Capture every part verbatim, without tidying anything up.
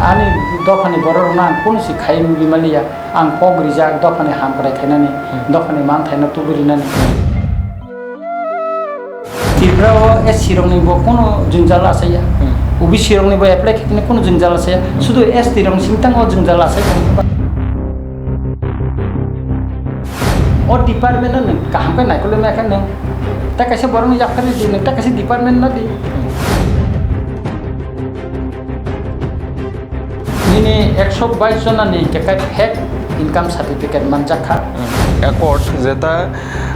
Ani dophani bororokno ang kunu si khai muli maliya, ang kok rijak dophani hamkrai khainani, Hmm. dophani manthaino tubui rinani. Tripura o S C rokni bo kunu jwngjal asaya, Hmm. O B C rokni bo apply khaitini kunu jwngjal asaya, Hmm. sudu S T rokni singtang o jwngjal asaya. O department no nwng kaham khe naikolwi maya khe nwng ta kaisa borokno yapharwi di, nwng ta kaisa department no di. Nini ekso bais jona ni hingke kai fake income certificate manjak kha. Accord jeta,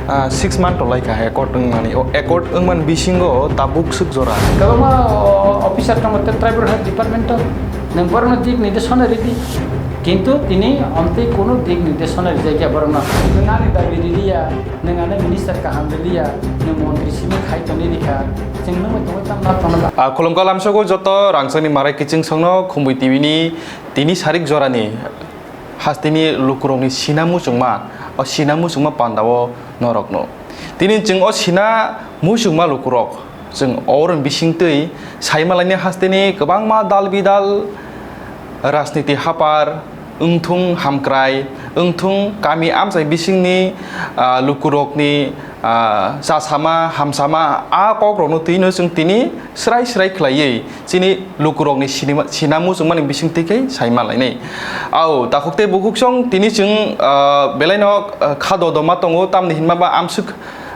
ah, six month tolai kha accord wngmani. O accord wngmani bisingo tabuk swk jora. Kwbangma, o, officer tongo tei tribal health department o. Nwng borokno dik nirdeshona ridi. Kintu tini omtwi kunu dik nirdeshona rijak ya borokno. Nwng ani dabi riliya, nwng ani minister kaham riliya, nwng montri simi khai tongwi rikha. Chwng nwngbai tongwi tamo tongna ba? Ah, khulumkha lamsogo joto rangchakni marai kiching songno Khumbui T V ni tini sarik jorani hasteni lukurokni sina muchungma, o sina muchungma pandao norokno. Tini chwng o sina muchungma lukurok chwng oboroni bisingtwi saimalaini hasteni kwbangma dal bidal rajniti hapar, wngthung hamkrai, wngthung kami amchai bisingni, ah, lukurokni, ah, chasama, hamsama, a kokrokno twino chwng tini srai srai khlaiwi chini lukurokni sinima, sina muchungmani bisingtwi khe saima lainai. Au, takhuk tei bukhuksong tini chwng, ah, belaino, ah, kha dodoma tongo, tamni hinma ba amswk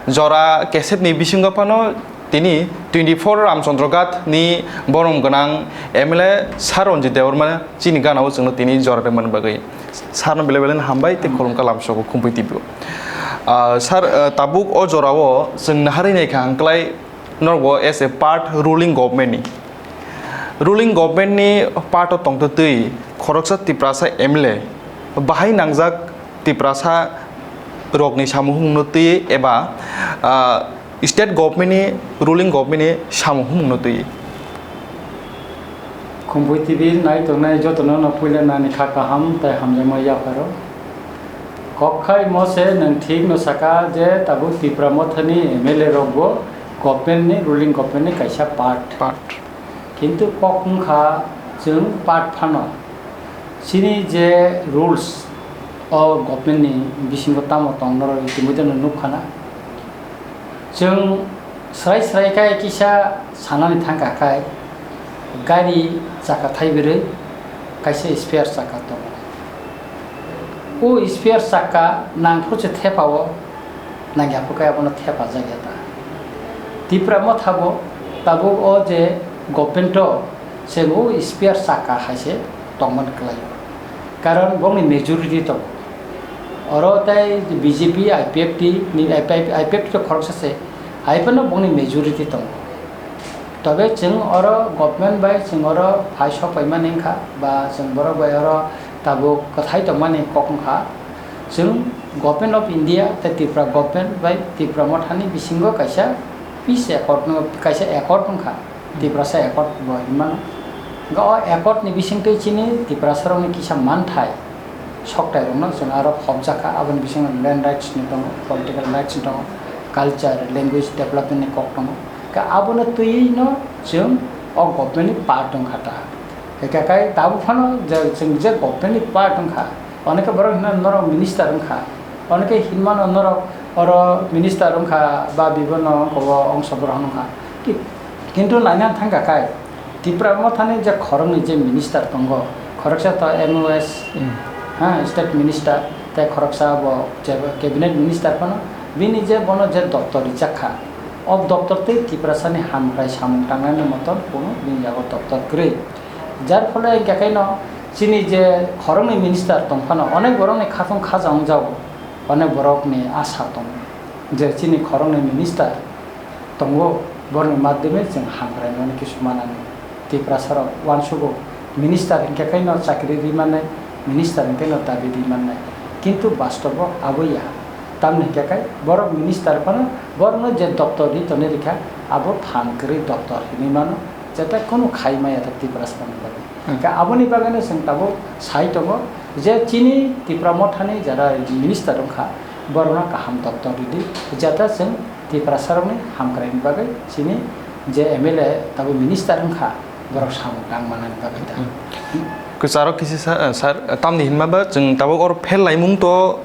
jora kesepni bisingo phano tini twenty-four Ramchandra Ghat ni borom gwnang M L A Sir Ranjit Debbarma chini gana o chwngno tini jora rwmani bagwi. Sir no belai belai no hambai tei khulumkha lamsogo Khumbui T V o. Ah, sir, ah, tabuk o jora o chwng naharwi naikha hwnkhlai norok bo as a part ruling government ni. Ruling government ni part o tongtwtwi khoroksa Tiprasa M L A bahai nangjak Tiprasa rokni samung humungno twi eba, ah, state government ni, ruling government ni samung humungno twi. Khumbui T V nai tongnai jotono no puila nani kha kaham tai hamjakma yapharo. Kok khai mo se nwng thik no saka je tabuk Tipra Mothani M L A rok bo government ni, ruling government ni kaisa part. Part. Kintu kok wngkha chwng part phano. Chini je rules o government ni bisingo tamo tong norok itimodhe no nukha na. Chwng srai srai khe kisa sanani thangkha khai gari chakka thaibrwi kaisa spare chakka tongo. O spare chakka nangphuru se thepa o nangya phuru khe abono thepajak ya ta. Tipra Motha bo tabuk o je government o se o spare chakka hai se tongmani kwlai o. Karon bongni majority tongo. Oro tei B J P, I P F T ni, I P F T to khoroksa se, hai phano bongni majority tongo. Tobe chwng oro government bai chwng oro phai sok paimani wngkha, ba chwng borok bai oro tabuk kwthai tongmani kok wngkha. Chwng Government of India tei Tripura government bai Tipra Mothani bisingo kaisa peace accord no, kaisa accord wngkha, Tiprasa accord bo hinmano. Hwnkhe o accord ni bisingtwi chini Tiprasa rokni kisa manthai soktai rokno chwng aro khopjakha, aboni bisingo land rights ni tongo, political rights ni tongo, culture, language development ni kok tongo. Hwnkhe abono twiwi no chwng o government ni part wngkha ta. Hwnkhe kai tabuk phano je chwng je government ni part wngkha, onekhe borok hino norok minister wngkha, onekhe hinmano norok oro minister wngkha ba bibono ongkha o ongso borok wngkha. Ki-, kintu naina thangkha kai, Tipra Mothani je khoroknwi je minister tongo, khoroksa to M O S, Hmm. ha, state minister, tei khoroksa bo je cabinet minister phano, bini je bono je doptor rijak kha, o doptor tei Tiprasani hamkrai samung tangnani moton kunu bini yago doptor kwrwi. Jar phole hwnkhe khaino chini je khoroknwi minister tongphano onek borokni khatung khaja wngjago, onek borokni asa tongo je chini khoroknwi minister tongo, borokni madhyome chwng hamkraimani kisu manani. Tiprasarok uansugo minister hwnkhe khaino chakri ri mannai, minister hwnkhe no dabi ri mannai. Kintu bastobo abo ya. Tamni hwnkhe khai borok minister phano borokno je doptor ri tonwi rikha abo phan kwrwi doptor hinwi mano. Jeta kunu khai maya ta Tiprasarokni bagwi. Hmm. Hwnkhe aboni bagwino chwng tabuk sai tongo je chini Tipra Mothani jara minister wngkha, borokno kaham doptor ridi, jeta chwng Tiprasarokni hamkraini bagwi chini je M L A tabuk minister wngkha, borok samung tang manani bagwi ta. Hmm. Kwcharo kisi sa-, sir, tamni hinma ba chwng tabuk oro pherlaimung to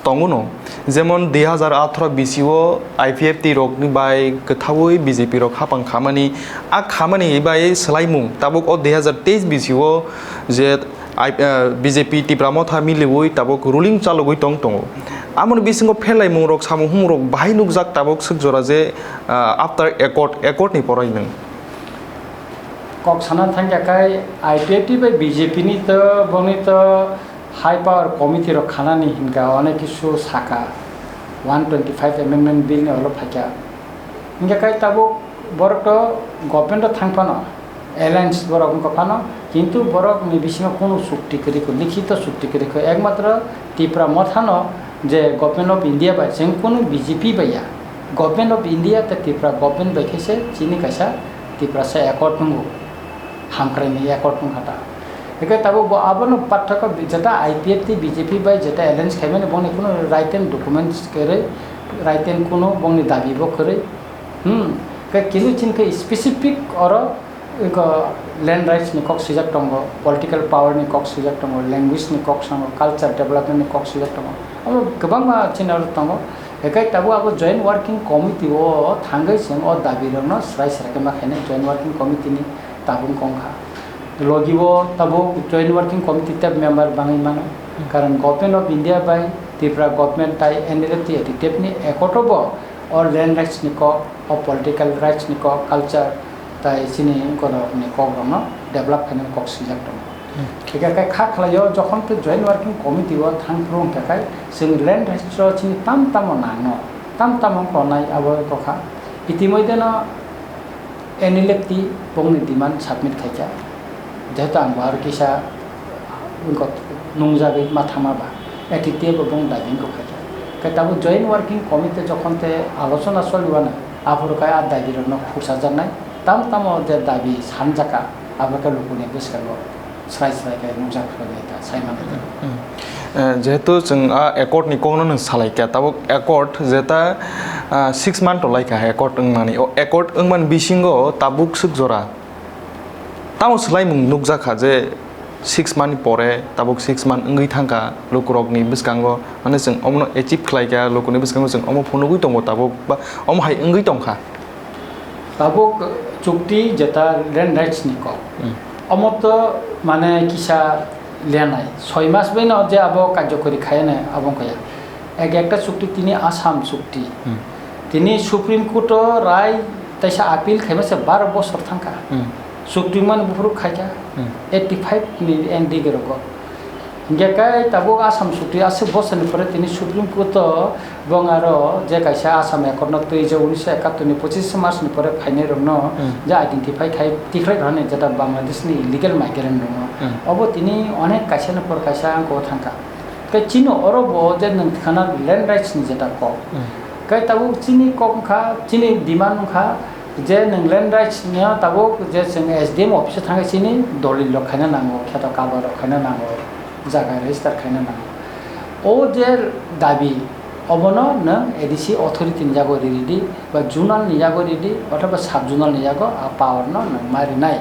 tongo no. Jemon dui hazar atharo bisio I P F T rokni bai kwthaui B J P rok hapang khamani, a khamani bai swlaimung tabuk o dui hazar teis bisio je I-, eh, B J P Tipra Motha miliui tabuk ruling chalogwi tong tongo. Amoni bisingo pherlaimung rok, samung humung rok bahai nukjak tabuk swk jora je, ah, after accord, accord ni poroi nwng. Kok sana thangya kai I P F T bai B J P ni to bongni to high power committee rok khanani hinka onek kisu saka one twenty five amendment bill ni olo phaikya. Hinka kai tabuk borok to government o thang phano, alliance borok wngkha phano, kintu borok ni bisingo kunu chukti kwrwi kho, likhito chukti kwrwi kho, ekmatro Tipra Motha no je Government of India bai, chwng kunu B J P bai ya, Government of India tei Tipra government bai khe se chini kaisa Tiprasa accord wngo, hamkraini accord wngkha ta. Hingke tabuk bo abono pathakgo bi-, jeta I P F T B J P bai jeta alliance khaimani bongni kunu written documents kwrwi, written kunu bongni dabi bo kwrwi. Hmm. Khe kini chini khe specific oro eko land rights ni kok swijak tongo, political power ni kok swijak tongo, language ni kok sango, culture development ni kok swijak tongo. Abo kwbangma chini oro tongo. Hingke tabuk abo joint working committee o thangwi chwng o dabi rokno swrai swrai khe ma khainai joint working committee ni tabung kong kha. Logi o tabuk joint working committee tei member bangwi mano. Karon Government of India bai Tripura government tai N L F T A T T F ni accord o bo o land rights ni kok, o political rights ni kok, culture tai chini borok ni kok rok no develop khainani kok swijak tongo. Hmm. Hingke khe kha khlai o jokhon khe joint working committee o thang phuru hingke khe chwng land rights o chini tam tamo nang no, tam tamo wngkha nai abo wngkha. Itimoidhe no N L F T bongni demand submit khaikha, jehetu ang bo aro kisa wngkha nungjagwi ma thangma ba, A T T F bo bong dabi wngkha khaikha. Khe tabuk joint working committee jokhon te alochona choliwano, aphuru khe a dabi rokno khursajaknai, tam tamo je dabi sanjaka, abo khe lukuni bwskango. Srai srai khe nukjak phai ta, sai mano ta. Hmm. Eh, jehetu chwng a accord ni kokno nwng salai kha, tabuk accord jeta, ah, six month to lai kha accord wngmani. O accord wngmani bisingo tabuk swk jora. Tamo swlaimung nukjak kha je six month ni pore, tabuk six month wngwi thang kha lukurokni bwskango, mane chwng omono achieve khlai kha, lukuni bwskango chwng omo phunugwi tongo tabuk, ba omo hai wngwi tong kha. Tabuk chukti jeta land rights ni kok. Hmm. Omo to mane kisa lenai. Soi mas bai no je abo karjokori khayanai abo wngkha ya. Ek ekta chukti tini Assam chukti. Hmm. Tini Supreme Court o rai taisa appeal khaima se baro bosor thangkha. Hmm. Chukti mani buphuru khaikha Hmm. eighty five ni N D G rogo. Hingke kai tabuk Assam chukti aswk bosor ni pore tini Supreme Court o bong aro je kaisa Assam accord no twi je unisho ekattor ni pochis March ni pore phainai rok no Hmm. je identify khai tikhlai rw hani jeta Bangladesh ni illegal migrant rok no. Hmm. Obo tini onek kaisa ni por kaisa ang ko thangkha. Tei chini oro bo je nwng khana land rights ni jeta kok. Hmm. Kai tabuk chini kok wngkha, chini demand wngkha je nwng land rights ni tabuk je chwng S D M office o thangwi chini dolil rok khaina nango, kheto kabar rok khaina nango, jaga register khaina nango. O je dabi obono nwng A D C authority ni yago ri ridi ba zonal ni yago ridi othoba sub zonal ni yago a power no nwng ma rinai.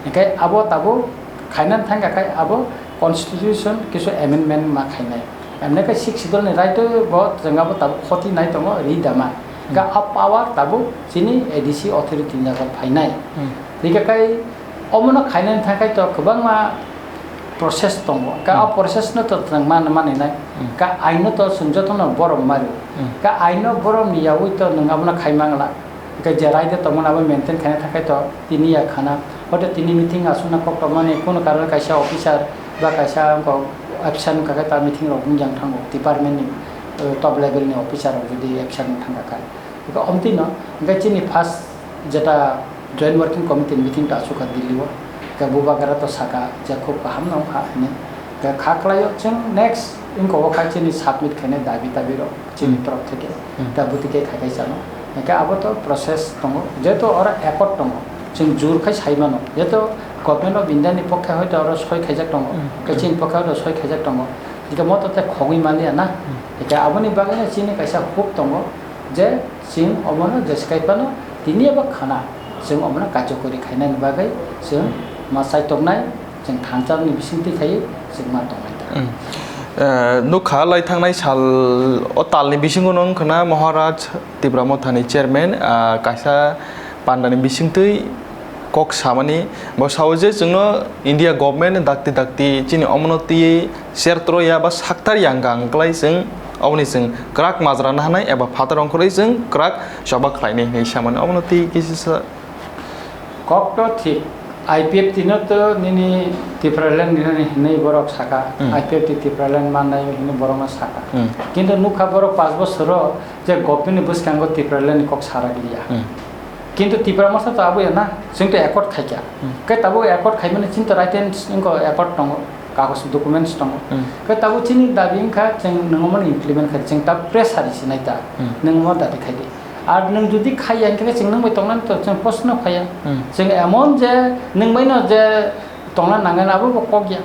Hingke abo tabuk khaina thangkha khai abo constitution kisu amendment ma khainai. Emne khe sixth schedule ni right bo jwnga bo tabuk khoti nai tongo ri dama. Ga a power tabuk chini A D C authority ni jaga phainai. Hmm. Rika kai omono khainani thangkai to kwbangma process tongo. Ga a Hmm. process no to twng man mani nai. Hmm. Ga aino to chwng jotono borom mario. Hmm. Ga aino borom ni yawi to nwng abono khai mangla. Hingke je raida tongmani abo maintain khaina thangkai to tini ya khana. Hote tini meeting aswkna koktokmani kono karon kaisa officer ba kaisa wngkha absent wngkha khe ta meeting rok wng yang thango department ni, eh, top level ni officer rok jodi absent wng thangkha kha. Hingke omtwi no hingke chini first jeta joint working committee meeting ta aswkha Delhi o. Hingke bubagra to saka je khub kaham no wngkha hinwi. Hingke kha kwlaio chwng next wngkha o kha chini submit khainai dabi dabi rok. Chini Hmm. torok theke, Hmm. ta bwtwi khe khai khai chano. Hingkhe abo to process tongo, jeto oro accord tongo. Chwng jur khai sai mano, jeto Government of India ni pokhe hoito oro soi khaijak tongo, Hmm. hingkhe chini pokhe hoito soi khaijak tongo. Hingkhe moto tei khogwi manliya na? Hmm. Hingkhe aboni bagwino chini kaisa huk tongo je chwng omono jesikai phano tini eba khana chwng omono karjokori khainani bagwi chwng ma chai tongnai. Chwng thansa ni bisingtwi khai chwng ma tongnai ta. Hmm. Eh, nukha lai thangnai sal o talni bisingo no wngkha na Maharaj Tipra Mothani chairman, ah, kaisa pandani bisingtwi kok samani, bo sao je chwngno India government dakti dakti chini omono twiwi sertro ya ba saktar yang gang kwlai chwng oboni chwng kwrak majra nahanai eba phatar ongkhorwi chwng kwrak choba khlainai hinwi samani omono twi kisa sa. Kok to thik, I P F T no to nini Tipraland ni nini hinwi borok saka, Hmm. I P F T Tipraland mannai hinwi borok no saka. Hmm. Kintu nukha borok panch bosoro je government ni bwskango Tipraland ni kok sarak liya. Hmm. Kintu Tipra Motha to abo ya na, chwng to accord khaikha. Hmm. Khe tabuk accord khaimani chini to right hand wngkha accord tongo, kagoj documents tongo. Hmm. Khe tabuk chini dabi wngkha chwng nangmani implement khai, chwng tabuk pressure risi nai ta, Hmm. nangma dabi khai di. Ar nwng jodi khaiya hwnkhe chwng nwng bai tongnani to chwng proshno phaiya. Hmm. Chwng emon je nwng bai no je tongna nangnai abo bo kok ya.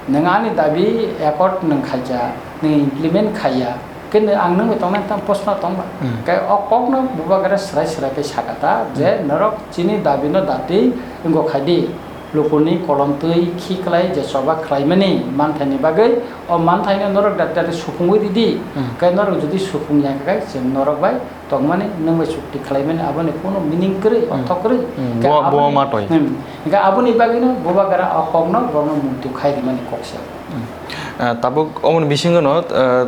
Nwng ani dabi accord nwng khaikha, nwng implement khaiya, khe nwng ang nwng bai tongnai tamo proshno tongba. Hmm. Khe o kokno bubagra swrai swrai khe sakha ta je Hmm. norok chini dabino dati wngkha khaidi, lukuni kolomtwi khiklai je choba khlaimani manthaini bagwi o manthaino norok dati dati supungwi ridi. Hmm. Khe norok jodi supung ya khe chwng norok bai tongmani, nwng bai chukti khlaimani, aboni kunu meaning kwrwi, Hmm. ortho kwrwi. Hmm. Khe Bo-, bo aboni, matoi. Hmm. Hingkhe aboni bagwino bubagra o kokno borokno muitu khai rimani kok se. Hmm. Ah, tabuk omoni bisingono, ah,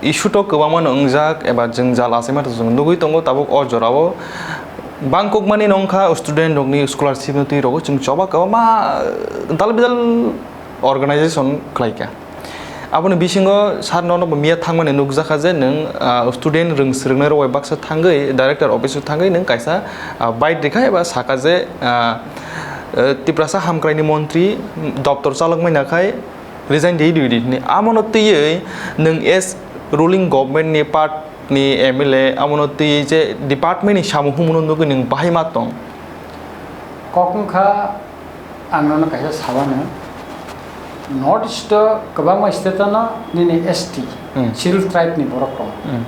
issue to kwbangma no wngjak eba jwngjal achaima to chwng nugwi tongo, tabuk o jorao bangkokmani nongkha student rokni scholarship no twi rogo chwng choba kwbangma, ah, dal bidal organization khlaikha. Aboni bisingo sir nono bo miya thangmani nukjakha je nwng, ah, student rwng-, swrwngnairok bai baksa thangwi director office o thangwi nwng kaisa, ah, bite rikha eba sakha je, ah, eh, Tiprasa hamkraini montri doptor chalokmani nakhai resign di di di hwnwi. Amono twiwi nwng as ruling government ni part ni M L A amono twiwi je department ni samung humung no nugwi nwng bahai ma tong? Kok wngkha, ang nono kaisa sabano, North East o kwbangma state ano nini S T, Hmm. Scheduled Tribe ni borok tongo. Hmm.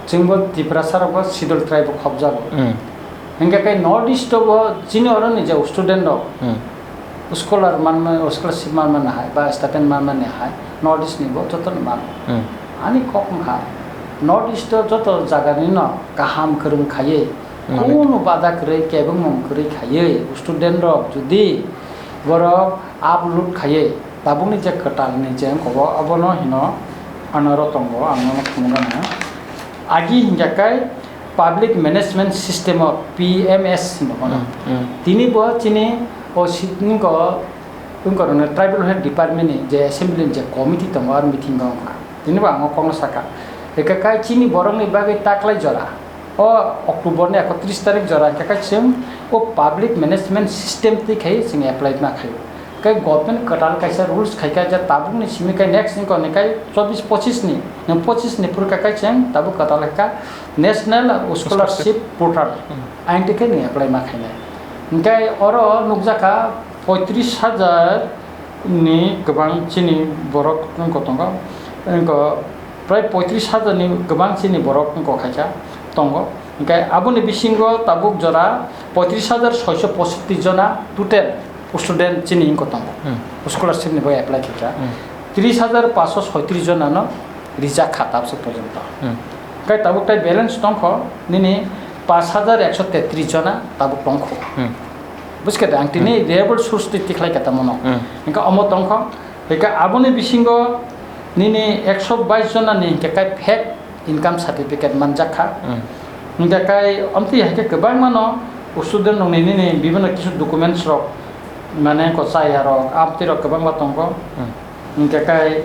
Chwngbo Tiprasa rokbo Scheduled Tribe o khopjago. Hmm. Hingkhe khe North East o bo chini oroni je student rok, Hmm. scholar manma, scholarship manmani hai ba stipend manmani hai North East ni bo jotono mano. Hmm. Ani kok wngkha, North East o joto jaga ni no kaham kwrwng khaiwi, Malik. Kunu bada kwrwi, kebengmung kwrwi khaiwi, student rok jodi borok upload khaiwi, tabukni je kwtal ni je wngkha bo, abono hino ano rw tongo, ang nono phunukgana. Agi hingkha khe public management system o P M S hino bono. Hmm, hmm. Tini bo chini o sit wngkha, wngkha rwno tribal welfare department ni je assembly ni je committee tongo, aro meeting o wngkha. Tini bo ang o kokno sakha. Hingkha khe chini borokni bagwi taklai jora. O October ni ekotris tarik jora hingkha khe chwng o public management system twi khai chwng apply ma khaio. Khe government kwtal kaisa rules khaikha je tabukni simi khe next wngkha hwnwi khe chobbish pochis ni, nwng pochis ni phuru kha khe chwng tabuk kwtal kha National Scholarship Portal. Hmm. Ain twi khe nwng apply ma khainai. Hingkhe oro nukjakha poitris hajar ni kwbang chini borok wngkha tongo, wngkha prai poitris hajar ni kwbang chini borok wngkha khaikha tongo. Hingkhe aboni bisingo tabuk jora poitris hajar soiso pochatti jona total student chini wngkha tongo. Hmm. Scholarship ni bai apply khaikha. Hmm. Tris hajar paanso soitris jona no rijak kha tabuk porjonto. Hmm. Hingkhe tabuk tai balance tongkho nini paanch hajar ekso tetris jona tabuk tongkho. Hmm. Buskha de, ang tini Hmm. reliable source twi tikhlai kha tamo no. Hmm. Hingkhe omo tongkho, hingkhe aboni bisingo nini ekso bais jona ni hingkhe kai fake income certificate manjak kha. Hmm. Hingkhe kai omtwi hai khe kwbangma no student rok ni nini bibhinno kisu documents rok, mane ko chaya rok, amtwi rok kwbangma tongo. Hmm. Hingkhe kai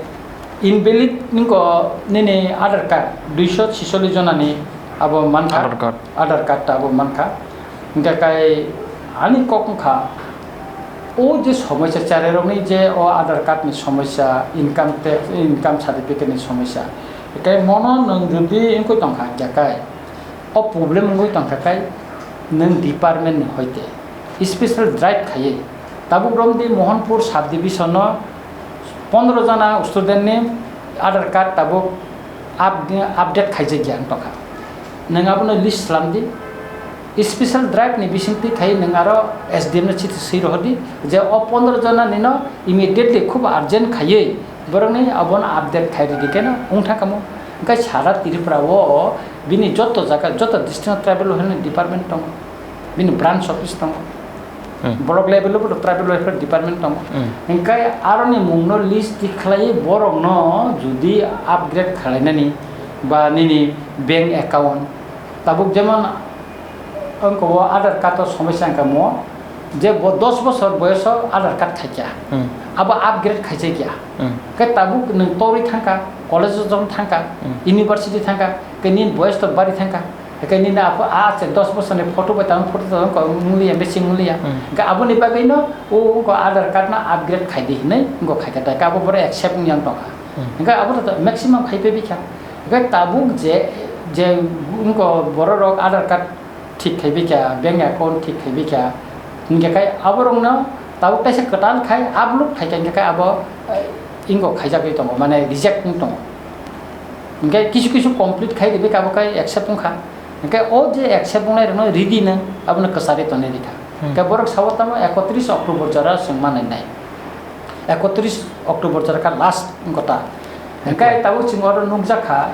invalid nungko nini Aadhaar card duiso chisollis jona ni abo mankha. Aadhaar card. Aadhaar card ta abo mankha. Hingkhe kai ani kok wngkha, o je somosya cherairokni je o Aadhaar card ni somosya, income tax, income certificate ni somosya, kai mono nwng jodi wngwi tongkha hingkhe kai o problem wngwi tongkha kai nwng department ni hoite special drive khaiwi tabuk romdi Mohanpur sub division o pondro jona student ni Aadhaar card tabuk up-, update khaijakya wng tongkha. Nwng abono list slamdi. Special drive ni bisingtwi khai nwng aro S D M no chithi swi rohordi je o pondro jona nino immediately khub urgent khaiwi borokni abono update khai ridi keno wngthang kamo. Hwnkhe sara Tripura o bini joto jaga, joto district o tribal welfare department tongo, bini branch office tongo, Hmm. block level o bo tribal welfare department tongo. Hmm. Hwnkhe aroni mungno list tik khlaiwi borokno jodi upgrade khlainani ba nini bank account, tabuk jemon wngkha o Aadhaar card o somosya wngkha mo, je bo dos bosor boyoso Aadhaar card khaikha, Hmm. abo upgrade khaijak ya. Hmm. Khe tabuk nwng torwi thangkha, college o jong thangkha, Hmm. university thangkha, khe nini boyos to bari thangkha, khe nini abo a che dos bosorni photo bai tamo photo to wngkha, wngkha, wngya, missing wngya. Hmm. Khe aboni bagwi no o wngkha Aadhaar card no upgrade khaidi hinwi wngkha khaikha, khe abo borok accept wngya wng tongkha. Hmm. Hwnkhe abo to maximum khai phaibikha. Hwnkhe tabuk je, je wngkha borok rok Aadhaar card thik khaibikha, bank account thik khaibikha, hwnkhe khai aborokno tabuk kaisa kwtal khai upload khaikha, hwnkhe khai abo, eh, ingo khaijagwi tongo, mane reject wng tongo. Hwnkhe kisu kisu complete khai ribikha, abo khai accept wngkha. Hwnkhe o je accept wngnai rokno ridi nw, abono kwcharwi tonwi rikha. Hmm. Hwnkhe borok sao tamo ekotris October jora chwng manai nai. Ekotris October jora kha last wngkha ta. Hwnkhe Okay. tabuk chwng oro nukjakha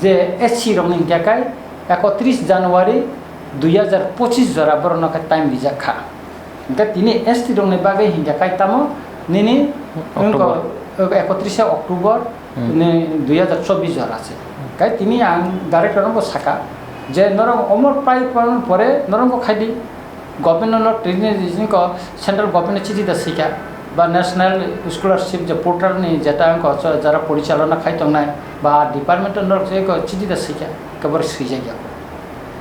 je S C rokni hwnkhe kai ekotris January dui hajar pochis jora borokno khe time rijak kha. Hwnkhe tini S T rokni bagwi hwnkhe kai tamo nini October. wngkha ekotris October Hmm. ni dui hajar chobbish jora se. Kai tini ang director no bo saka je norok omo pai pore norok khaidi. Government no training rijing ko central government no chithi da sika ba national scholarship je portal ni jeta ko jara porichalona khai tongnai ba department no se ko chithi da sika kebor swijak ya.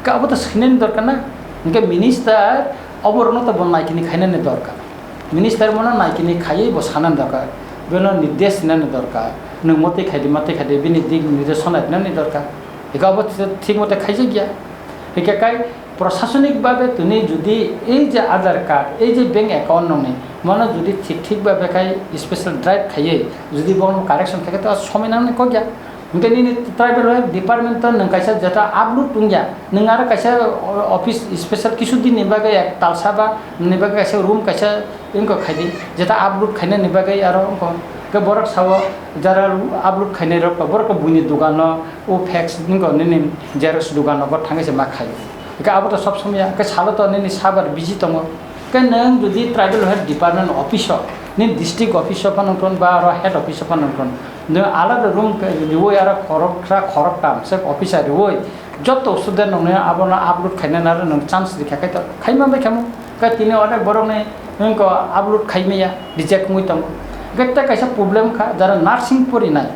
Ka abo to swinani dorkar na, hwnkhe minister oborokno to bo naikini khainani dorkar. Minister mono naikini khaiwi bo sanani dorkar, beno nirdesh rinani dorkar, nwng motwi khaidi, motwi khaidi, bini dik nirdesh sonai rinani dorkar. Hwnkhe abo thik mote khaijak ya. Hwnkhe kai Prosasonik babe tini jodi ei je Aadhaar card, ei je bank account nokni, mano jodi thik thik babe khai special drive khaiwi, jodi bono correction khaikhe to somoi nangni kok ya. Hwnkhe nini tribal welfare department to nwng kaisa jeta upload wngya, nwng aro kaisa o-, office special kisu din ni bagwi ek talsa ba ni bagwi kaisa room kaisa wngkha khaidi, jeta upload khainani bagwi aro wngkha. Hwnkhe borok sao jara upload khainai rok to borok to buini dogano o fax wngkha nini xerox dogano bo thangwi se ma khai. Hwnkhe abo to sob somoi ya, hwnkhe salo to nini sabar busy tongo. Hwnkhe nwng jodi tribal welfare department office o, nini district office o phano wngthon ba aro head office o phano wngthon, nwng alada room riwi aro khoroksa khoroktam se officer riwi joto student rokno abono upload khaina naro nwng chance rikha khe to khaima bai khamo. Hwnkhe tini onek borokni wngkha upload khaimaya reject wngwi tongo. Hwnkhe tei kaisa problem kha jara nursing porinai.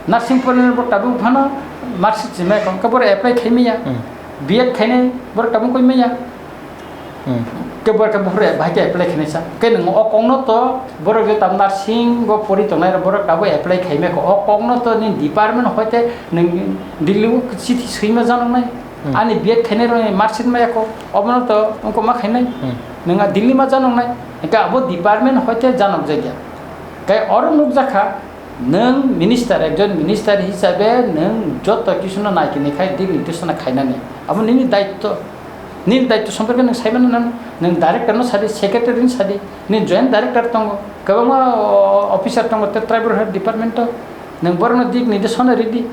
Nursing porinai bo tabuk phano marksheet se maya kha, hwnkhe borok apply khaimaya. Hmm. B Ed khainai borok tabuk koi maya. Hmm. Khe borok khe buphuru bahai khe apply khainai sa. Khe nwng o kokno to borok je tam nursing o pori tongnai rok borok tabuk apply khaimaya kho. O kokno to ni department hoite nwng Delhi o chithi swima janoknai. Hmm. Ani B Ed khainai rokni marksheet maya kho. Obono to wngkha ma khainai. Hmm. Nwng a Delhi ma janoknai. Hwnkhe abo department hoite janok jakya. Khe oro nukjakha, nwng minister, ekjon minister hisabe nwng joto kisuno naikini khai dik nirdesh sana khainani. Abo nini daitto. Nini daitto somporke nwng saimano nang, nwng director no sadi, secretary no sadi, nini joint director tongo, kwbangma, o, officer tongo, tei tribal health department o. Nwng borokno dik nirdesh sana ridi.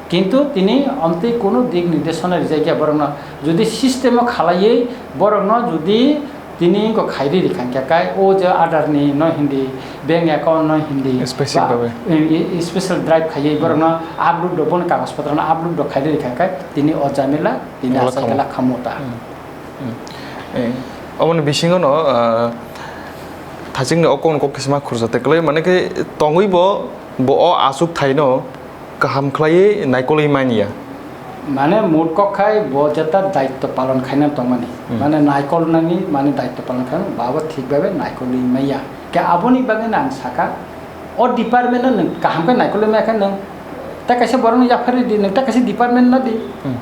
Kintu tini omtwi kunu dik nirdesh sana rijak ya borokno. Jodi system o khalaiwi borokno jodi Tini wngkha khairi rikha hwnkhe kai o je Aadhaar ni no hindi, bank account no hindi, Special ba, babe. i, i, special drive khaiwi borokno upload rok, bono kagoj potro no upload rok khairi rikha hwnkhe tini o jamila tini Wala asai khamu. khe la khamu ta. Hmm. Hmm. Eh, oboni bisingo no, ah, thachikni o kokno kok kisa ma khursa te kwlai mane khe tongwi bo, bo o aswk thaino kaham khlaiwi naikolwi manya. Mane mut kok khai bo jeta daitto palon khaina tongmani. Hmm. Mane naikolnani, mane daitto palon khaina babo thik babe naikolwi manya. Khe aboni bagwi ang saka, o department no nwng kaham khe naikolwi maya khe nwng ta kaisa borok no yaphar di, nwng ta kaisa department no di. Hmm.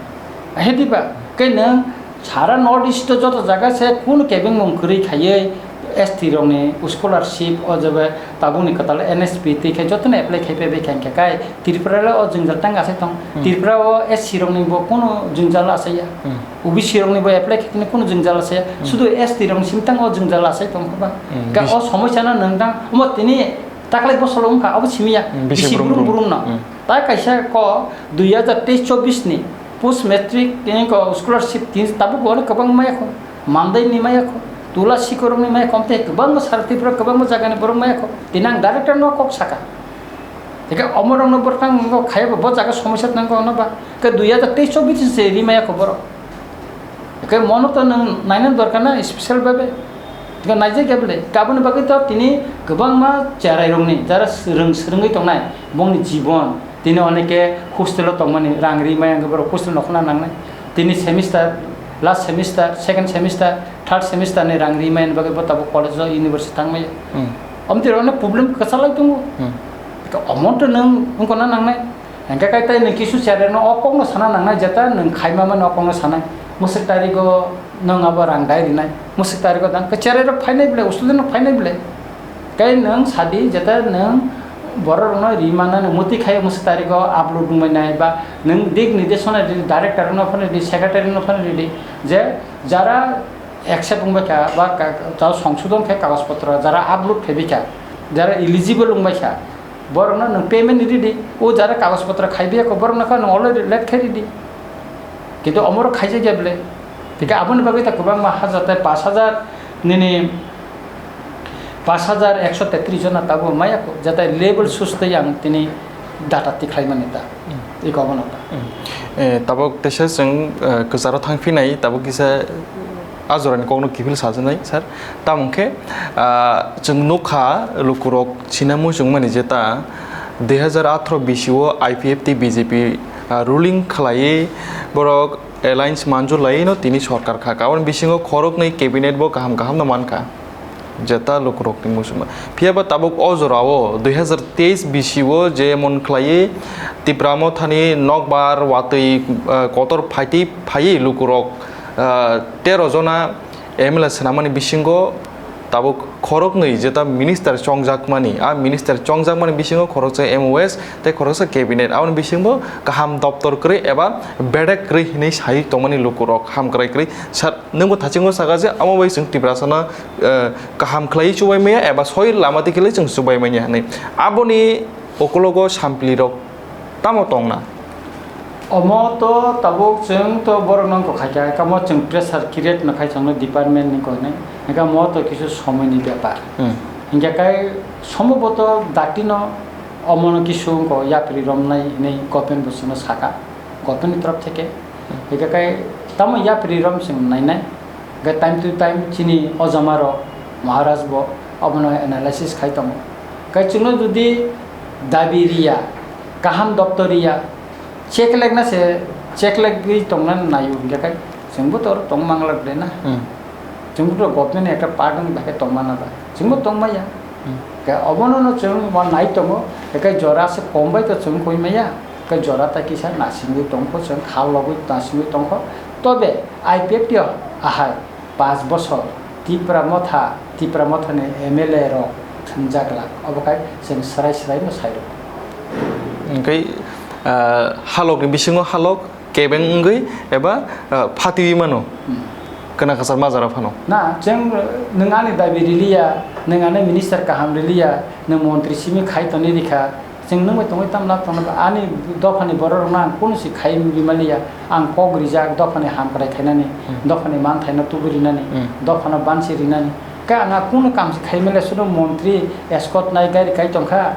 He diba? Khe nwng Sara North East o joto jaga se kunu kebengmung kwrwi khaiwi, S T rokni scholarship o jaga tabukni kwtal N S P twi khe jotono apply khai phaibai kha, hwnkhe kai Tripura le o jwngjal tang asai tong. Hmm. Tripura o S C rokni bo kunu jwngjal asai ya. Hmm. O B C rokni bo apply khai tini kunu jwngjal asai ya. Hmm. Sudu S T rokni simi tang o jwngjal asai tong kha ba. Hmm. Ka Bis- o somosya no nwng tang omo tini taklai bosolo wngkha abo simi ya. Hmm, bisi Bisi brum brum brum. Brum no. Hmm. Tai kaisa ko dui hazar teis chobbish ni post matric ni ko scholarship tin tabuk bo kwbang maya kho. Mandai ni maya kho, Tula Sikorok ni maya kho, amtwi kwbangma Sara Tripura kwbangma jaga ni borok maya kho. Tini ang director no kok saka. Tike omorok no borok tang bo khaya bo jaga somosya tang ko no ba. Ke dui hazar teis chobbish se ri maya kho borok. Ke mono to nang naina dorkar na special babe. Tike naijak ya bole. Kaboni bagwi to tini kwbangma cherai rok ni jara swrwng swrwngwi tongnai bongni jibon. Tini oneke hostel o tongmani rang ri maya hwnkhe borok hostel nokhorna nangnai. Tini semester, last semester, second semester, third semester ni rang ri maya hwnba khe bo tabuk college o university thang maya. Hmm. Omo twi rok problem kwchalai tongo. Hmm. Omo to nwng wngkona nangnai. Hwnkhe kai tai nwng kisu cherai no o kok no sana nangnai jeta nwng khaima mani o kok no sanai. Mwswk tarik o nwng abo rang dai rinai. Mwswk tarik o dang khe cherai rok phainai bwlai, student rok phainai bwlai. Kai nwng sadi jeta nwng borok rokno ri manani mwtwi khai mwswk tarik o upload wngmani ba nwng dik nirdeshona ridi, director no phano ridi, secretary no phano ridi je jara accept wngbai kha ba ka-, tao songsodon khe kagoj potro jara upload khaibai kha, jara eligible wngbai kha, borokno nwng payment ridi, o jara kagoj potro khaibai kho borokno kha nwng already late khai ridi. Kintu omoro khaijak ya bwle. Tike aboni bagwi ta kwbangma hajar tai pash hajar nini pash hajar ekso tetris jona tabuk maya kho, jata level sus tei ang tini data tikhlai mani ta. Hmm. Iko abono ta. Hmm. Eh, tabuk teisa chwng, eh, kwcharo thang phinai, tabuk kisa a jorani kokno kiphil sajwnai, sir. Tamo khe, ah, chwng nukha lukurok sina muchungmani jeta dui hazar atharo bisio I P F T B J P, ah, ruling khlaiwi borok alliance manjur laiwi no tini sorkar kha. Aboni bisingo khoroknwi cabinet bo kaham kaham no mankha. Jeta lukurokni muchungma. Phiya ba tabuk o jorao dui hazar teis bisio je mon khlaiwi Tipra Mothani nokbar watwi, ah, kotor phaitwi phaiwi lukurok, ah, tero jona M L A swnamani bisingo tabuk khoroknwi jeta minister chongjakmani, a minister chongjakmani bisingo khoroksa M O S tei khoroksa cabinet, aboni bisingo kaham doptor kwrwi eba bedek kwrwi hinwi sai tongmani lukurok hamkrai kwrwi sa-, nwngbo thachingo saka je amo bai chwng Tiprasano, eh, kaham khlaiwi chubai maya eba soi lama twi khlai chwng chubai manya hinwi. Aboni ukulogo samplirok tamo tongna? Omo to tabuk chwng to borok nang kok khaikha, kamo chwng pressure create no khai chwngno department ni koinai, hingkhe mo to kisu somoi ni bepar. Hmm. Hingkhe kai somboboto dati no omo no kisu wngkha yapri romnai hinwi government bo chwngno saka, government ni torop theke. Hmm. Hingkhe kai tamo yapri rom chwng nainai. Hingkhe time to time chini ojama rok, Maharaj bo abono analysis khai tongo. Hingkhe chwngno jodi dabi riya, kaham doptor riya, check lekna se, check legwi tongna naio hingkhe kai chwngbo to oro tong manglak de na. Hmm. Chwngbo to government ni ekta part wngwi bahai tong mana ba. Chwngbo tong maya. Hmm. Hingkhe obono no chwng ma nai tongo, hingkhe jora se kom bai to chwng koi maya. Hingkhe jora ta kisa nasingwi tongkho, chwng khal logwi nasingwi tongkho. Tobe I P F T o ahai. Panch bosor Tipra Motha, Tipra Mothani M L A rok thwngjak glak, obo khai chwng swrai swrai no sai rw. Hingkhe, ah, halok ni bisingo halok kebeng wngwi eba, ah, phatiwi mano. Hmm. Kwna kwchar majra phano. Na, chwng, nwng ani dabi riliya, nwng ani minister kaham riliya, nwng montri simi khai tonwi rikha, Chwng nungbai tongwi tamo lab tongno ba, ani dophani borok rokno ang kunu si khai rimaliya, ang kok rijak dophani hamkrai khainani, Hmm. dophani manthaino tubui rinani, Hmm. dophano bansi rinani. Khe ang a kunu kam si khai maliya, sudu montri escort nai gari kai tongkha,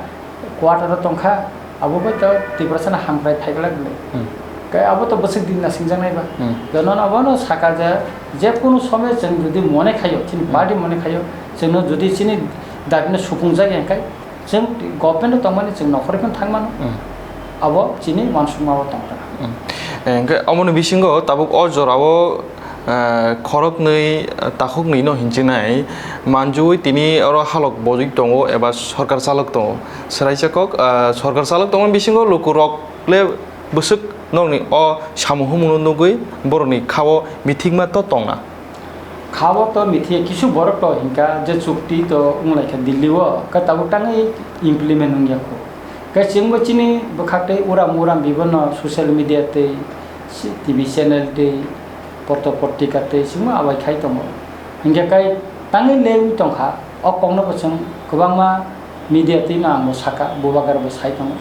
quarter o tongkha, abo bai to Tiprasano hamkrai phai glak le. Hmm. Khe abo to bwswk din nasingjaknai ba. Hmm. Jono abono saka je, je kunu somoy chwng jodi mone khaio, chini Hmm. party mone khaio, chwngno jodi chini dabino supungjak ya khai, Chwng government o tongmani chwng nokhorwi phano thang mano. Hmm. Abo chini uansukma o tong kha. Hmm. Eh, hingkhe omoni bisingo tabuk o jorao, eh, khoroknwi, eh, takhuknwi no hinchinai manjui tini oro halok bojwi tongo eba sorkar chalok tongo. Swraisa kok, eh, sorkar chalok tongmani bisingo lukurok le bwswk nokni o samung humungno nugwi borokni khao mithikma to tongna. Habo to mithiya kisu borok to hinka je chukti to wnglaikha Delhi o, khe tabuk tangwi implement wngya kho. Khe chwngbo chini bwkhak tei uram uram bibono social media tei si-, T V channel tei poto potrika tei chwngbo abai khai tongo. Hinkhe kai tangwi lewi tongkha, o kokno bo chwng kwbangma media twi no ang bo saka, bubagra bo sai tongo.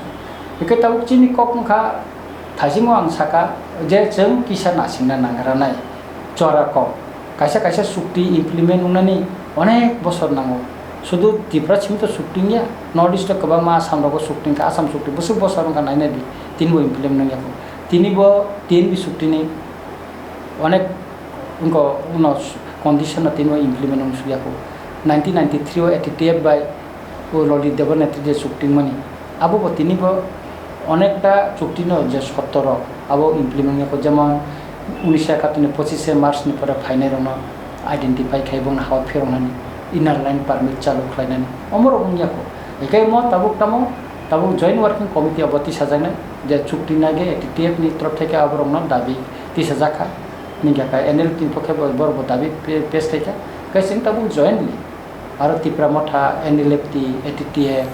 Hinkhe tabuk chini kok wngkha, thaisingo ang saka je chwng kisa nasingna nangranai. Chora kok. Kaisa kaisa chukti implement wngnani onek bosor nango. Sudu Tripura simi to chukti wngya, North East o kwbangma Assam rogo chukti wngkha, Assam chukti bwswk bosor wngkha nainai di, tinibo implement wngya kho. Tinibo T N V chukti ni onek wngkha, uno condition no tinibo implement wng sukya kho. Nineteen ninety-three o A T T F bai o Lalit Debbarma netrite chukti wngmani. Abo bo tini bo onekta chukti no je sotto rok abo implement wngya kho, jemon unisho ekattoni pochishe March ni pore phainai rokno identify khai bongni hao phiroknani, inner line permit chalu khlainani, omo rok wngya kho. Hinkhe mo tabuk tamo, tabuk Joint Working Committee abo tisajaknai je chukti nage A T T F ni torof theke abo rokno dabi tisajak kha, ningkha kha N L T ni pokhe bo borok bo dabi pe-, pes khaikha, khe chwng tabuk jointly Aro Tipra Motha, N L F T, A T T F,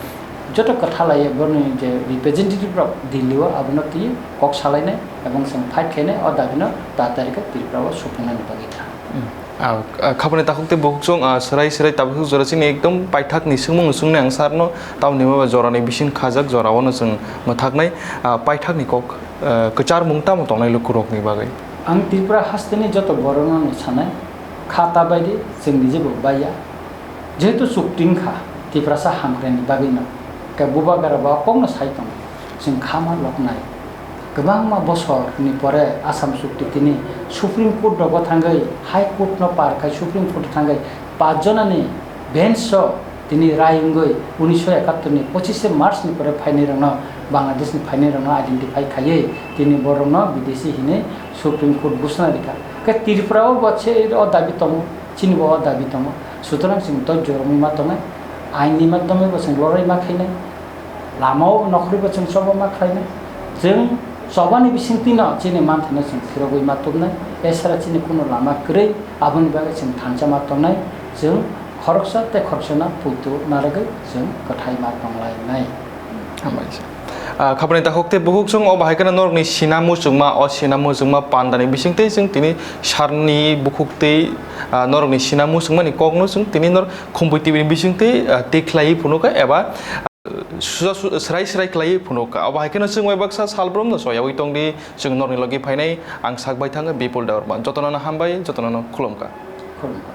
joto kwtha laiya boroni je representative rok Delhi o abono twi kok salainai ebong chwng fight khainai o dabi no ta tarikh o Tripura o supungnani bagwi kha. Hmm. Ah, ah, khapani takhuk tei bukhuk chwng, ah, swrai swrai tabuk jora chini ekdom paithak ni swngmung no chwngnai ang sir no, tamoni hwnba jora ni bising khajak jora o no chwng mwthaknai, ah, paithak ni kok, ah, kwchar mung tamo tongnai luku rok ni bagwi. Ang Tripura haste ni joto borok no sanai, kha ta bai di, chwng ni jebo baiya. Jehetu chukti wngkha Tiprasa hamkrai ni bagwi no, khe bubagra bo kokno sai tongo, chwng khama loknai. Kwbangma bosor ni pore Assam chukti tini Supreme Court rogo thangwi, High Court no par khai Supreme Court thangwi, pach jona ni bench o tini rai wngwi unisho ekattor ni pochishe March ni pore phainai rokno, Bangladesh ni phainai rokno identify khaiwi tini borokno bidesi hinwi Supreme Court busna rikha. Khe Tripura o bo se o dabi tongo. Chini bo o dabi tongo. Sutorang chwng dojjo romwi ma tongnai, ain ni madhyome bo chwng lorwi ma khainai, lama o nokhorwi bo chwng choba ma khlainai. Chwng choba ni bisingtwi no chini manthai no chwng phirogwi ma tubnai. Esara chini kuno lama kwrwi, aboni bagwi chwng thansa ma tongnai. Chwng khoroksa tei khoroksa no puitu narwgwi chwng kwthai ma tonglainai. Hambai se. Ah, khapani takhuk tei bukhuk chwng o bahai kheno norokni sina muchungma, o sina muchungma pandani bisingtwi chwng tini sarni bukhuk tei, ah, norokni sina muchungmani kokno chwng tini nor Khumpui T V ni bisingtwi, ah, tei khlaiwi phunukha eba, ah, suja su-, swrai swrai khlaiwi phunukha. O bahai kheno chwng bai baksa salbrumno soyawi tongdi, chwng norokni logi phainai ang sak bai thango Bipul Debbarma. Jotono no hambai, jotono no khulumkha. Khulumkha.